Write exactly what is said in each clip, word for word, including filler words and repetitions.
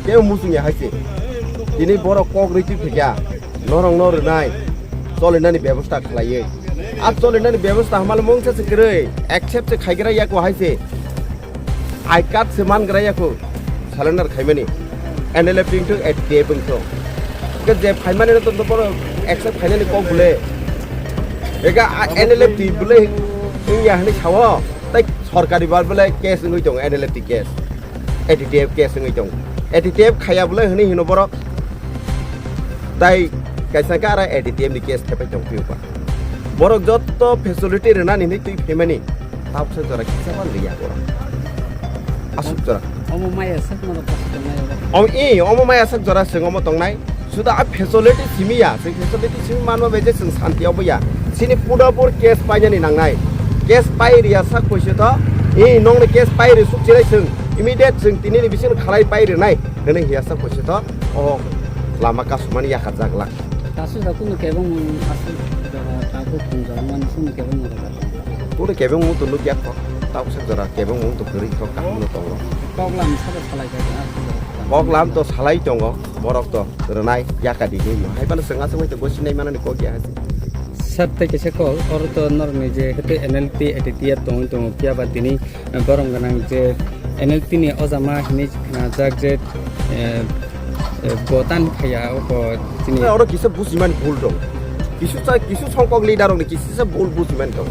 Tei muchungya hai se. Tini borok kok rwi twi phikya, norokno rwnai, cholinani bebosta khlaiwi. A cholinani bebosta hamale mungsa se kwrwi, accept se khaigra yako hai se. I card se mangra yako, surrender khaimani. N L F T wngthok, A T F wngthok. Ke je phaimani no to borok accept khainani kok bole. Ega a N L F T bole wngya hwnwi sao, tai sorkari bar bole case wngwi tongo, N L F T case. A T T F case wngwi tongo. A T T F khaya bole hwnwi hino borok. Tai kaisa khe aro A T T F ni case thepai tong phiyo ba. Borok jotto facility rwnani hinwi twi phaimani. Tabuksa jora kisa ban liya borok. Asuk jora. Omo maya sak mo kasu tongnai oro. Om i, omo maya sak jora sing omo tongnai. Suda a facility simi ya, sing facility simi manma beje sing santi obo ya. Sini pudapur case painani nangnai. Case pai riya sak poise to, i nongni case pai ri suk chirai sing. Immediate sing tini ni bising khalai pai rinai. Hene hiya sak poise to, o lama kasumani yakar jak lak. Kasu da kunu kebang mun asu da tabuk kun jora man sunu kebang mun da. Kunu kebang mun tunu kya ko. Tabuk sak jora kebang mun to kuri ko kaham no tongo. Kok lam sabo salai ka asu da. Kok lam to salai tongo. Borok to rwnai yaka di hinwi. Hai phano chwng aswk bai to gosi nai manani kok ya hai se. Sir, tei kaisa kok, oro to norokni je hete N L T, A T T F tongwi tongo, phiya ba tini, eh, borom gwnang je N L T ni ojama hinwi khnajak je, eh, eh, bo tan phaiya, o bo tini. Oro kisa bujiman bul dong. Kisu cha, kisu songkok leader rokni kisa bul bujiman dong.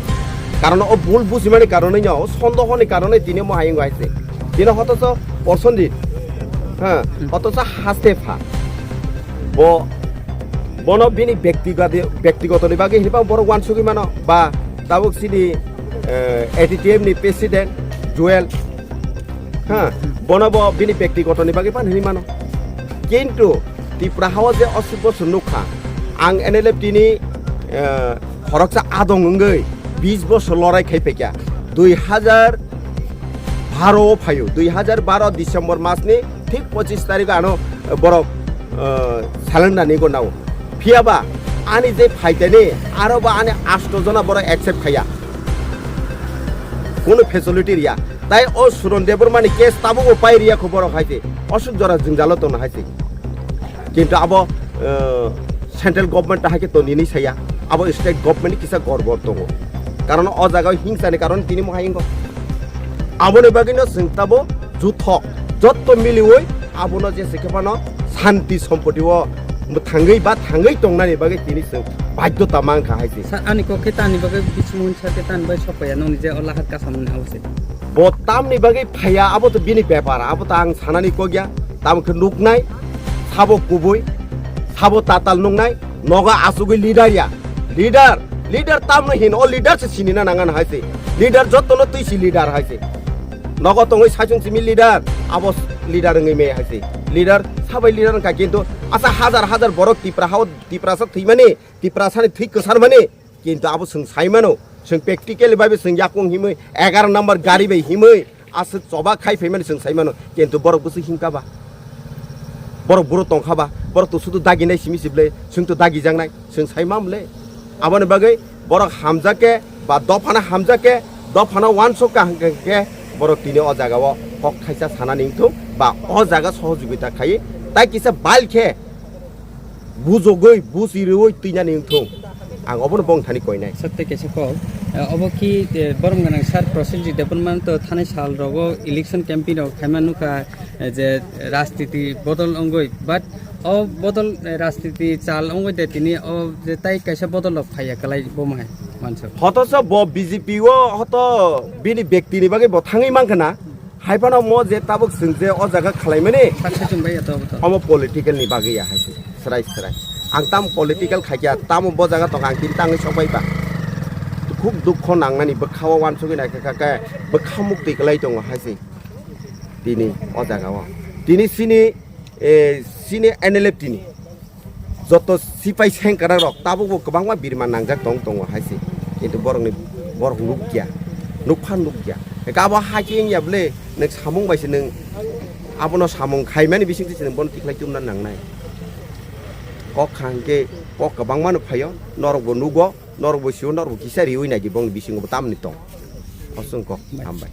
Karon o bul bujimani karonwi no, o sondohoni karonwi tini mo hayung hai se. Tini hotoso porsondit, ha, hotoso haste pha. Bo, bono bini byaktigoto, byaktigotoni bagwi hinwi borok uansugwi mano, ba tabuk sini, eh, A T T F ni president Joel, ha, bono bo bini byaktigotoni bagwi pan hinwi mano. Kintu Tripura hao je osuk bosor nukha, ang N L F T ni, eh, khoroksa adong wngwi bis bosor lorai khai phaikha. Dui hajar baro o phaio, dui hajar baro December mas ni thik pochis tarikh ano borok, eh, saleng nani go nao. Phiya ba ani je phaitani aro ba ani asto jona borok accept khaiya. Kunu facility riya. Tai o Suron Debbarma ni case tabuk o pai riya kho borok hai se. Osuk jora jwngjalo tongna hai se. Kintu abo, eh, central government ta hai khe to nini saya. Abo state government ni kisa gorbor tongo. Karon o jaga o hingsa ni karon tini mo hayung go. Aboni bagwi no chwng tabo juthok jotto miliwi abono je se khe phano santi sompoti o thangwi ba thangwi tongnani bagwi tini chwng baidhota mankha hai se. Sir, ani kok khe tani bagwi bichimung sir khe tani bai sokpaiya nokni je o lahat kasamani abo se. Bo tamni bagwi phaiya abo to bini bepar, abo to ang sanani kok ya, tamo khe nuknai, sabo kubui, sabo tatal nuknai, nogo asugwi leader ya. Leader, leader tamno hin, o leader se sinina nangan hai se. Leader jottono twi si leader hai se. Nogo tongwi saichung simi leader, abo leader wngwi me hai se. Leader, sabai leader wngkha kintu asa hajar hajar borok Tipra hao, Tiprasa thwimani, Tiprasani thwi kwsarmani, kintu abo chwng saimano, chwng practically bai bo chwng yakung himwi egaroh number gari bai himwi aswk choba khai phaimani chwng saimano, kintu borok bwswk himkha ba? Borok buro tongkha ba? Borok to sudu daginai simi sible, chwng to dagijaknai, chwng saimam le. Aboni bagwi borok hamjak khe ba dophano hamjak khe, dophano uansuk kha hwnkhe borok tini o jagao kok thaisa sanani wngthung ba o jaga sohojogita khai tai kisa bal khe bujogwi, buji rwui twinani wngthung. Ang obono bongthani koinai. Sir, tei kaisa kok, eh, obo khi, eh, borom gwnang sir Prosenjit Debbarma to thanai sal rogo election campaign rok khaima nukha, eh, je rajniti bodol wngwi, but o bodol, eh, rajniti chal wngwi de tini o je tai kaisa bodol rok phaiya kwlai bo mahai mansa. Hotoso bo B J P o hoto bini bektini bagwi bo thangwi mankha na. Hai phano mo je tabuk chwng je o jaga khwlaimani, Saksa chwng bai ya to, to. Omo political ni bagwi ya hai se, srai srai. Ang tamo political khaikya, tamo bo jaga tong ang tini tangwi sok bai ba. Khuk dukho nangnani bwkha o uansugwi naikha kha khe bwkha muktwi kwlai tongo hai se. Tini o jaga o. Tini sini, eh, sini N L F T ni. Joto sipai sengkrak rok tabukbo kwbangma birma nangjak tong tongo hai se, kintu borokni, borok nukya, nukphan nukya. Abo hai khe wngya bwle nwng samung bai se nwng abono samung khaimani bisingtwi se nwng bono tikhlai chumna nangnai. Kok kha hwnkhe kok kwbangmano phaio, norokbo nugo, norokbo sio, norokbo kisa riui naidi bongni bisingo bo tamni tong. Oswng kok, hambai.